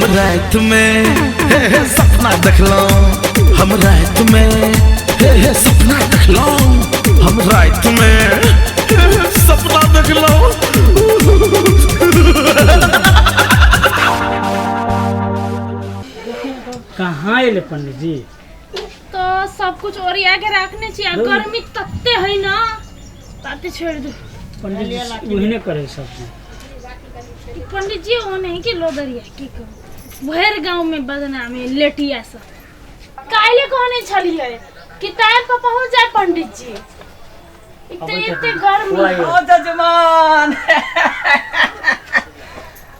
हम रात में हे हे सपना देखलहुँ, हम रात में हे हे सपना देखलहुँ, हम रात में हे हे सपना देखलहुँ। कहाँ एले पंडित जी? तो सब कुछ ओरिया के रखने छी आ गर्मी तते है ना, ताते छोड़ दू। पंडित जी ओहिने करे सब चीज। पंडित जी ओ नहीं कि लोदरिया की कहू, भरि गांव में बदनामी लेटिया सब। काल्हि कहने छलियै कि टाइम पर पहुंच जाए पंडित जी। इतने इतने गर्मी। ओ जजमान,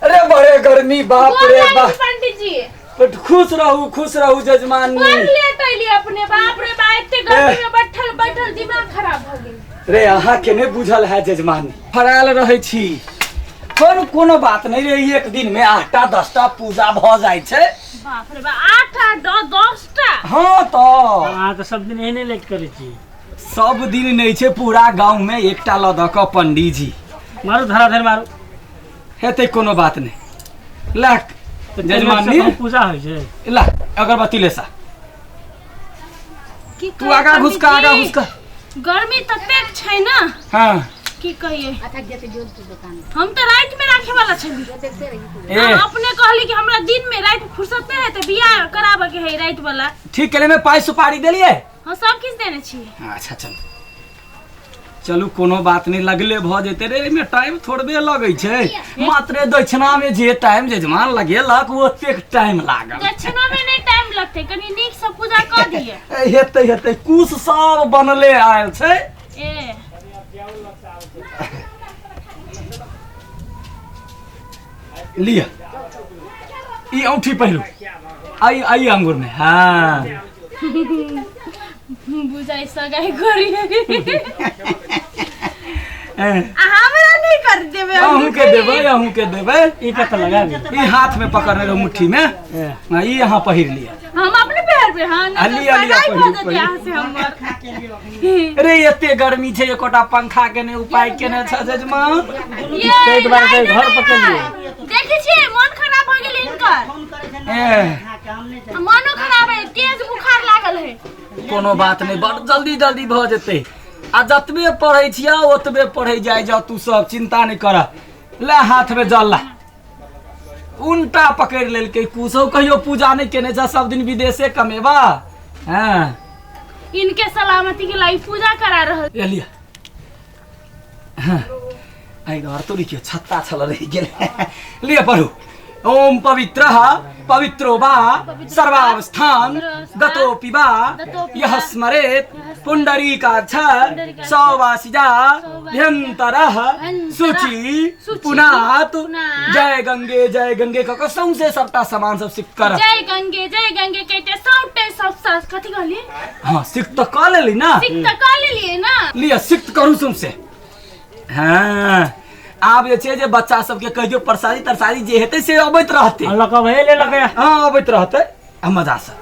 अरे बड़े गर्मी, बाप गोर रे लागै बाप। छी पंडित जी। बट खुश रहू, खुश रहू जजमान। बड़ लेट अइली अपने, बाप रे बाप, एते गर्मी में बैठल बैठल दिमाग खराब भ गेल। रे अहाँ के नहीं बुझल है जजमान, फरायल रहै छी। कोनो कोनो बात नहीं रे, एक दिन में 8टा 10टा पूजा भ जाइ छै। बाप रे बाप, 8 आ 10टा? हाँ तो अहाँ तऽ सब दिन एहने लेट करै छी। सब दिन नहीं छै, पूरा गांव में एकटा ल दऽ कऽ पंडीजी। मारू धराधर मारू। हेतै, कोनो बात नहीं। ला तऽ जजमानी। कम पूजा होइ छै। ला अगरबत्ती ले सा। की तू कहियै आगा घुसका, पंडित आगा जी? घुसका। गर्मी ततेक छै ना। हाँ। की कहियै, हम तऽ राति में राखे वाला छली। ए। अहाँ अपने कहली कि हमरा दिन में राति फुर्सत नहीं है, तऽ बियाह कराबे के है राति वाला। ठीक केले में पाइ सुपारी देलियै? हम सब किछु देने छी। अच्छा चल चलू, कोनो बात नहीं, लगले भऽ जेतै रे, एहिमे टाइम थोड़बे लगै छै। मात्र दक्षिणा में जे टाइम जजमान लगेलक ओतेक टाइम लागल। दक्षिणा में नहीं टाइम लगतै, कनी नीक से पूजा कऽ दियै। ए, हेतै हेतै, कुश सब बनले आयल छै। ए लिअ ई औंठी पहिरू, आई आई अंगूर में। हाँ बुझाइ सगाई करी। ए, आ हमरा नहीं कर देबै? अहूँ के देबै, अहूँ के देबै। ई कतऽ लगाबी? ई हाथ में पकड़ने रहो मुट्ठी में। ए, हाँ, ई यहाँ पहिर लिअ। हम अपने पहिरबै? हाँ आ, लिअ, लिअ, सगाई भऽ पहिरू, जेतै पहिरू। अहाँ से हमर। रे एते गर्मी छै, एकोटा पंखा के नहि उपाय केने छ जजमान। ये ताहि दुआरे तऽ लाइट घर नहि पर केलियै। है। देखै छियै, मन खराब भऽ गेल हिनकर। ए, मनो खराब है, तेज बुखार लागल है। कोनो बात नहि, बड़ जल्दी जल्दी भऽ जेतै। आ जतबे पढ़ै छियै ओतबे पढ़ै जाइ जाउ, तू सब चिंता नहि कर। ले हाथ में जल ला। उल्टा पकड़ि लेलकै कुशो, कहियो पूजा नहि केने छ, सब दिन विदेशे कमेबा। हँ इनके सलामती के लाई पूजा करा रहल। ए लिअ। हाँ, एहि घर तो देखियौ छत्ता छल रहि गेल। लिअ पढ़ू। ओम पवित्र पवित्रो वा सर्वावस्थान गतोपि वा यः स्मरेत् पुण्डरीकाक्ष सौवासिजा भ्यन्तरः शुचि पुनात। जय गंगे जय गंगे कऽ कऽ सौंसे सबटा सामान सब सिख कर। जय गंगे जय गंगे कहते सौटे सब सास कथी कहली? हाँ, सिख तऽ कऽ लेली ना? सिख तऽ कऽ लेलियै ना। लिअ सिख करू सौंसे। हाँ, आब जे छै जे बच्चा सबके कहियो प्रसादी तरसादी जे हेतै से अबैत रहतै। लऽ कऽ भए ले लऽ। हाँ, अबैत रहतै। आ मजा से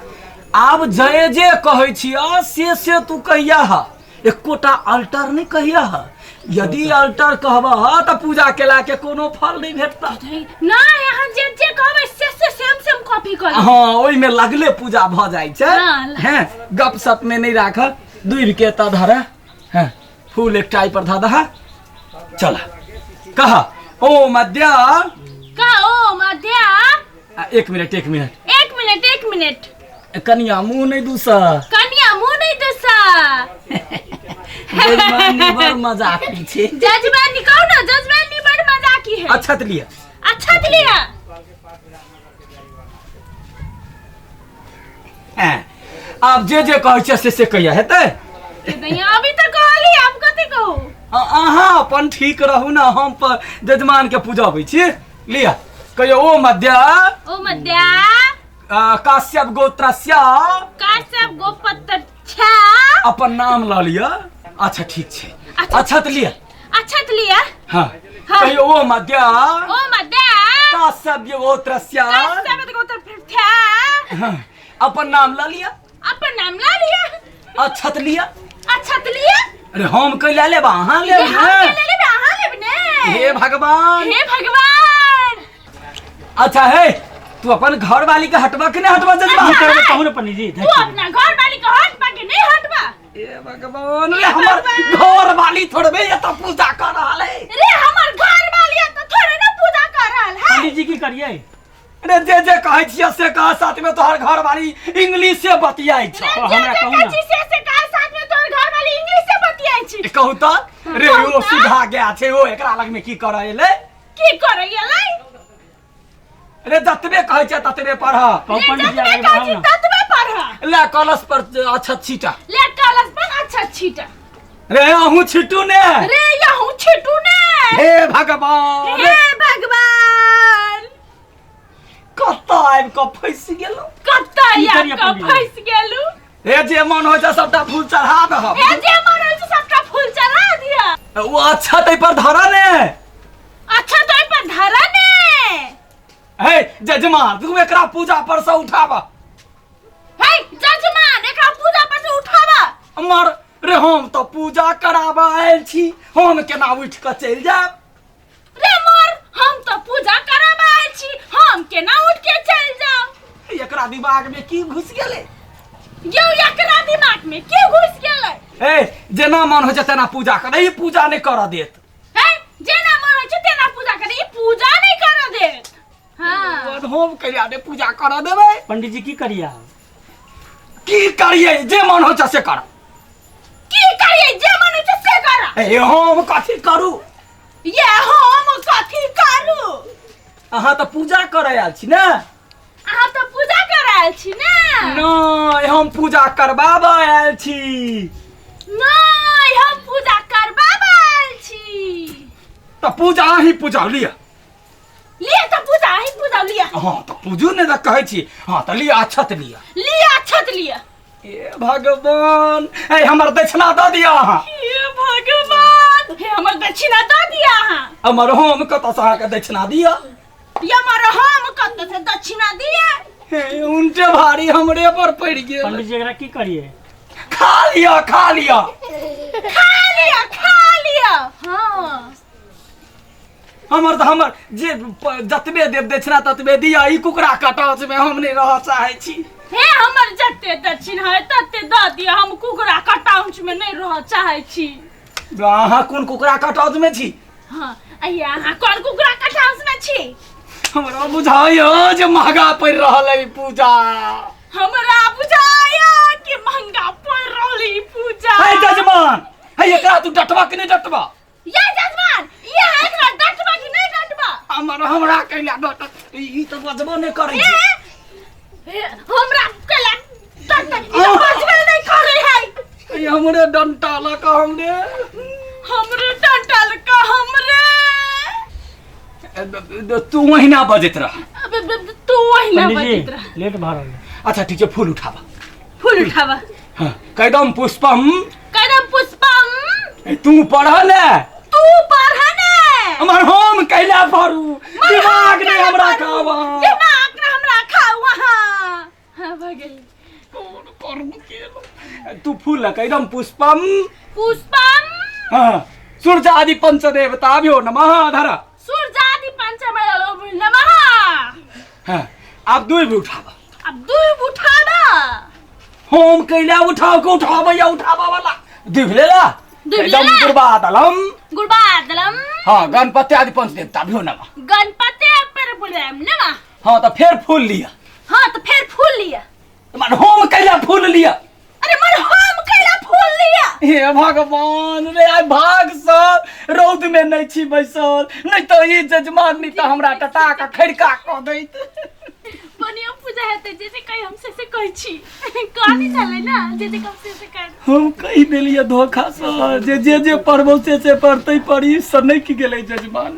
आब जे जे कहै छियह से से तू कहिया ह, एकोटा अल्टर नहि कहिया ह। यदि अल्टर कहबह तऽ पूजा केला के कोनो फल नहि भेटतह। नहि, अहाँ जे जे कहबै से से सेम सेम कॉपी कर। हाँ, ओहिमे लगले पूजा भऽ जाइ छै। हाँ। हैं, गप सप में नहि राख। दूबि के तऽ धर। हैं, फूल एकटा एहि पर धऽ दह। चल कह, ओ मध्य का ओ मध्या। आ, एक मिनट, एक मिनट। एक मिनट, एक मिनट। कनिया मुँह नहि दूस। कनिया मुँह नहीं दूसा। जजमानी बड़ मजाकी छै। जजमानी कहू ना, जजमानी बड़ मजाकी है। अच्छा तऽ लिअ। अच्छा तऽ लिअ। हैं, आब जे जे कहै छियै से से कहिया हेतै? नहीं, अभी तऽ कहली, आब कथी कहू? अहाँ अपन ठीक रहू ने, हम जजमान के पूजबै छी। लिअ कहियौ, ओ मध्य। ओ मध्या। काश्यप गोत्रस्य। काश्यप गोपत्र छा। अपन नाम लऽ लिअ। अच्छा ठीक छै। अच्छा। अच्छा तऽ लिअ। अच्छा तऽ लिअ। हाँ। हाँ। कहियौ, ओ मध्य। ओ मध्या। काश्यप गोत्रस्य। काश्यप गोत्र छा। हाँ, अपन नाम लऽ लिअ। अपन नाम लऽ लिअ। अच्छा तऽ लिअ। अच्छा तऽ लिअ। अरे हम कैला लेब, अहाँ लेब हम ने। के लेबै, अहाँ लेब ने। हे भगवान। हे भगवान। अच्छा हे तू अपन घर वाली के हटबा के नहीं हटबा जजबा की करबै कहू ने पंडित जी तू अपना घर वाली के हटबा के नहीं हटबा ए भगवान रे हमर घर वाली थोड़बे ये तो पूजा कर रहल है रे हमर घर वाली तो थोड़े ना पूजा कर रहल है पंडित जी की करिए रे जे जे कहै छियै से कह साथ में तोहर घर वाली इंग्लिश से बतियाइ छ रे हमरा जे जे कहू कहै ना। छी से से कह साथ में तोहर घर वाली इंग्लिश से बतियाइ छी कहू तऽ रे कहू ओ तऽ। सीधा गया छै ओ एकरा लग में की करऽ एलै की करैया लै रे जतबे कहै छै ततबे पढ़ कहू रे पंडित जी जतबे आगे कहै बढ़ाउ छी ना ततबे पढ़ ले कलश पर अच्छा छीटा ले कलश पर अच्छा छीटा रे अहूँ छिटू ने रे यहूँ छिटू ने हे भगवान हे भगवान कतऽ आबि कऽ फँसि गेलहुँ कतऽ की आबि करियै कऽ पंडित जी? फँसि गेलू हे जे मन होइ छै सबटा फूल चढ़ा दहब हे जे मन होइ छै सबटा फूल चढ़ा दिअ ओ अच्छा तै पर धर ने अच्छा तो पर धरा ने हे जजमान तू एकरा पूजा पर से उठाब हे जजमान एकरा पूजा पर से उठावा अमर रे हम तऽ पूजा कराबऽ आयल छी हम केना उठि कऽ चलि जायब रे मोर हम तो पूजा कराबा आयल छी हम केना उठ के चल जाओ एकरा दिमाग में की घुस गेलै यौ एकरा दिमाग में की घुस गेलै ए जेना मन होइ छै तेना पूजा कर ई पूजा नहि करऽ देत हे जेना मन होइ छै तेना पूजा करे ई पूजा नहीं करऽ देत हाँ हम कहिया ने पूजा करऽ देबै पंडित जी की करिए की करियै जे मन होइ छै से कर की करिए जे मन होइ छै से कर ए हम कथी करू ये हम कथी करू अहाँ तऽ पूजा करऽ आयल छी ने अहाँ तऽ पूजा करऽ आयल छी ने नहि हम पूजा करबाबऽ आयल छी नहि हम पूजा करबाबऽ आयल छी तऽ पूजा अहीं पूजा लिअ लिअ तऽ पूजा अहीं पूजा लिअ हँ तऽ पूजू ने तऽ कहै छी हँ तऽ लिअ अक्षत लिअ लिअ अक्षत लिअ हे भगवान ए हमर दक्षिणा दऽ दिअ अहाँ हे भगवान हे हमर दक्षिणा दऽ दिअ अहाँ हमर हम कतऽसँ अहाँके दक्षिणा दिअ ये हमर हम कतऽ से दक्षिणा दिअ हे उनटे भारी हमरे पर पड़ि गेल पंडित जी एकरा की करिए खा लिअ खा लिअ खा लिअ खा लिअ हाँ हमर तऽ हमर जे जतबे देब दक्षिणा ततबे दिअ ई कुकरा कटौच में हम नहि रहऽ चाहै छी हे हमर जते दक्षिण है तते दऽ दिअ हम कुकरा कटाउच में नहीं रह चाहै छी अहाँ कोन कुकरा कटौच में छी हाँ अइया अहाँ कोन कुकरा कटाउच में छी हमरा बुझाइयो जे महगा पड़ि रहल है ई पूजा हमरा बुझाया कि महंगा पड़ रहल ई पूजा हे जजमान हे एकरा तू डटवा कि नहि डटवा ये जजमान ये एकरा डटबा कि नहीं डटबा हमर हमरा कैला डटत ई तऽ बजबो नहि करै छै ए, हमरा कैला डटत ई तऽ बजबे नहीं करे है ई हमरे डंटा लऽ कऽ हमरे हमरे डंटा लऽ कऽ हमरे तू ओहिना बजैत रह अबे, बे, बे, तू ओहिना पंडित बजैत जी रह लेट भऽ रहल है। अच्छा ठीक छै फूल उठाबा फूल उठावा हाँ, कदम पुष्पम कदम पुष्पम तू पढ़ ने तू पढ़ ने हमर हम कैला पढ़ू दिमाग नहीं हमरा खावा दिमाग ने हमरा खावा हाँ हाँ भऽ गेल कोन कर्म केलहुँ? तू फूल कदम पुष्पम पुष्पम हाँ सूर्य आदि पंचदेवताभ्यो नमः धर सूर्यादि पंचमय नमः हाँ आब दूर भी उठावा अब दूब उठाबा हम कैला उठाव के उठाबै या उठाबा वाला दुभ लेला दुभ एकदम लेला? दुर्बादलम गुरबादलम हाँ गणपति आदि पंच देवता भी नमः गणपति पर बोलाम नमः हाँ तो फिर फूल लिया हाँ तो फिर फूल लिया मन हम कैला फूल लिया अरे मन हम कैला फूल लिया हे भगवान रे आइ भाग सब रौद में नहीं छी बैसल नहीं तो ई जजमान नहीं तो हमरा टटा के खड़का कऽ दैत बढ़िया पूजा हेतै जे जे कही हम से से कहै छी कहने छलै ना जे जे कम से से कह हम कहि देलियै धोखा से जे जे जे पढ़बौ से से पढ़तै पढ़ी सनकि गेलै जजमान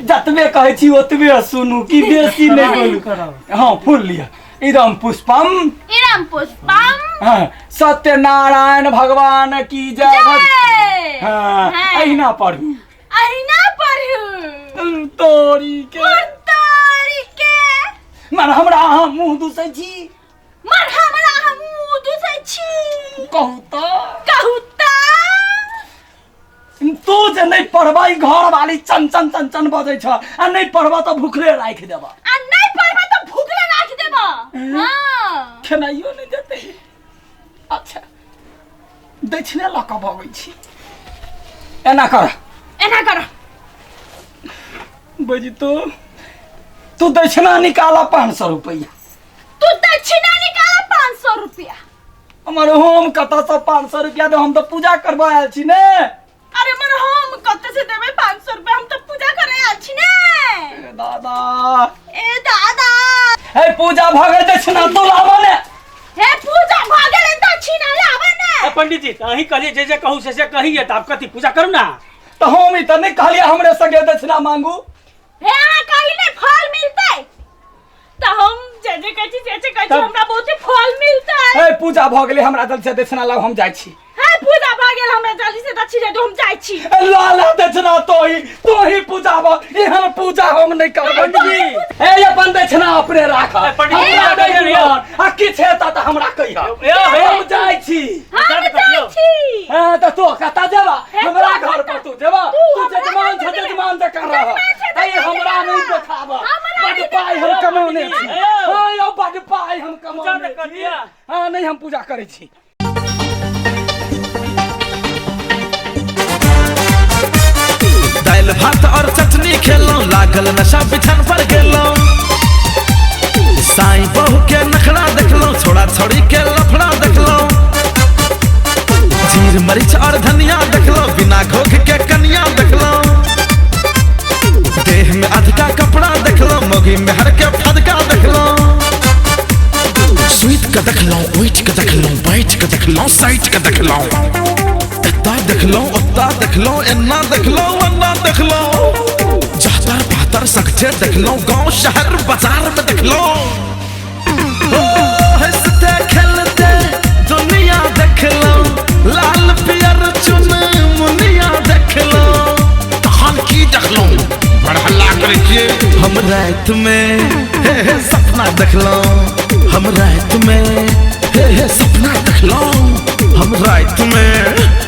जतबे कहै छी ओतबे सुनू कि बेसी नहि बोलू करब हाँ फूल लिअ इदम पुष्पम इदम पुष्पम हाँ, सत्यनारायण भगवान की जय जय हाँ, हाँ। अहिना पढ़ू अहिना पढ़ू तोरी के तोरी के मन हमरा अहाँ मुँह दुसै छी मन हमरा अहाँ मुँह दुसै छी कहू तऽ कहू तऽ तू जे नहीं पढ़बा ई घर वाली चन चन चन चन बजै छ आ नहीं पढ़बा त भुखले राखि देबा। आ नहीं पढ़बा त भुखले राखि देबा। हां खेनाइयो नहीं देते। अच्छा दक्षिणा लऽ कऽ भगै छी। एना कर एना कर बजी तो तू दक्षिणा निकाला 500 रुपया। तू दक्षिणा निकाला 500 रुपया। हमर होम कतऽ से 500 रुपया दे, हम तऽ पूजा करबा आयल छी ने। अरे मर हम कतऽ से देबै 500 रुपया, हम तऽ पूजा करे आयल छी ने। ए दादा ए दादा हे पूजा भऽ गेल दक्षिणा तू लाबऽ ने। हे पूजा भऽ गेल दक्षिणा लाबऽ ने। ए पंडित जी अहीं कहलिए जे जे कहू से कहिए त आप कथी पूजा करू ना। तऽ हम ई तऽ नहि कहलियै हमरे संगे दक्षिणा मांगू। हे अहाँ कहली ने फल मिलतै तऽ हम जे जे कहै छी से से कहै छी, हमरा बहुते फल मिलतै। हे पूजा भऽ गेलै हमरा जल्दी से दक्षिणा लाउ हम जाइ छी। हे पूजा भऽ गेल हमरा जल्दी से दक्षिणा दू हम जाइ छी। ए ला ला दक्षिणा तोही पूजा भऽ एहन पूजा हम नहि करबै। पंडित जी। हे अपन दक्षिणा अपने राख। ए, पंडित जी, हमरा हमरा नहि कहियौ। दिअ। आ किछु हेतऽ तऽ हमरा कहिअ। ए, हम जाइ छी। हम जाइ छी। हाँ तऽ तू कतऽ जेबा? हे, हमरा तू घर पर तू जेबा? तू तू हमरा जजमान घर छ पर जेबा। जजमान जकाँ रह। जजमान छ, अरे जजमान हमरा जकाँ नहि रह। देखाबऽ। हमरा बड नहि पाइ हम देखाबऽ। कमौने छी। ए, हाँ यौ बड पाइ हम पूजा कमौने तऽ कर छी। लिअ। हाँ नहि हम पूजा करै छी। दालि भात और चटनी खेलौं लागल नशा बिछान पर गेलौं साईं बहू के नखरा देखलौं छोड़ा छोड़ी के लफड़ा देखलौं जीर मरीच और धनिया देखलौं बिना घोघ के कनिया देखलौं देह में अधका कपड़ा देखलौं मोगी मेहर के फदका देखलौं सुति के देखलौं उठि के देखलौं बैठ के देखलौं सटि के देखलौं एता देखलौं ओता देखलौं एना देखलौं ओना देखलौं जातर पातर सगचे देखलौं गांव शहर बाजार में देखलौं ओ हंसते खेलते दुनिया देखलौं लाल पियर चुन मुनिया देखलौं तहन की देखलौं बड़ हल्ला करै छियै। हम राति में हे हे सपना देखलौं हम राति में हे हे सपना देखलौं हम राति में